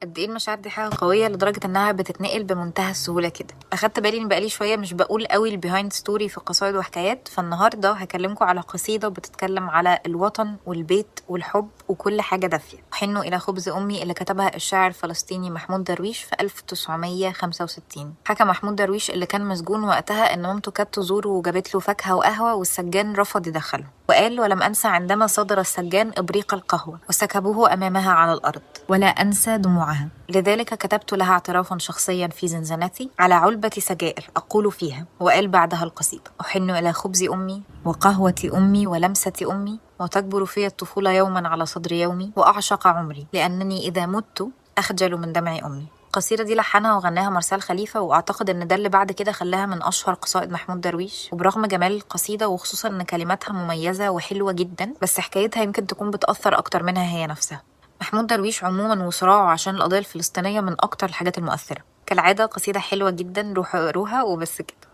قد ايه المشاعر دي حاجة قوية لدرجة انها بتتنقل بمنتهى السهولة كده. اخدت بالي ان بقالي شوية مش بقول قوي ال behind story في قصائد وحكايات، فالنهارده هكلمكم على قصيدة بتتكلم على الوطن والبيت والحب وكل حاجة دافيه. حنوا الى خبز امي اللي كتبها الشاعر الفلسطيني محمود درويش في 1965. حكى محمود درويش اللي كان مسجون وقتها ان مامته كانت تزوره وجابت له فاكهة وقهوة، والسجان رفض يدخله، وقال: ولم أنسى عندما صدر السجان إبريق القهوة وسكبوه أمامها على الأرض، ولا أنسى دموعها، لذلك كتبت لها اعترافا شخصيا في زنزانتي على علبة سجائر أقول فيها. وقال بعدها القصيدة: أحن إلى خبز أمي وقهوة أمي ولمسة أمي، وتكبر في الطفولة يوما على صدر يومي، وأعشق عمري لأنني إذا مت أخجل من دمع أمي. القصيدة دي لحنها وغناها مارسيل خليفة، وأعتقد إن ده اللي بعد كده خلاها من أشهر قصائد محمود درويش. وبرغم جمال القصيدة وخصوصا إن كلماتها مميزة وحلوة جدا، بس حكايتها يمكن تكون بتأثر أكتر منها هي نفسها. محمود درويش عموما وصراعه عشان القضية الفلسطينية من أكتر الحاجات المؤثرة. كالعادة قصيدة حلوة جدا، روحوا اقروها وبس كده.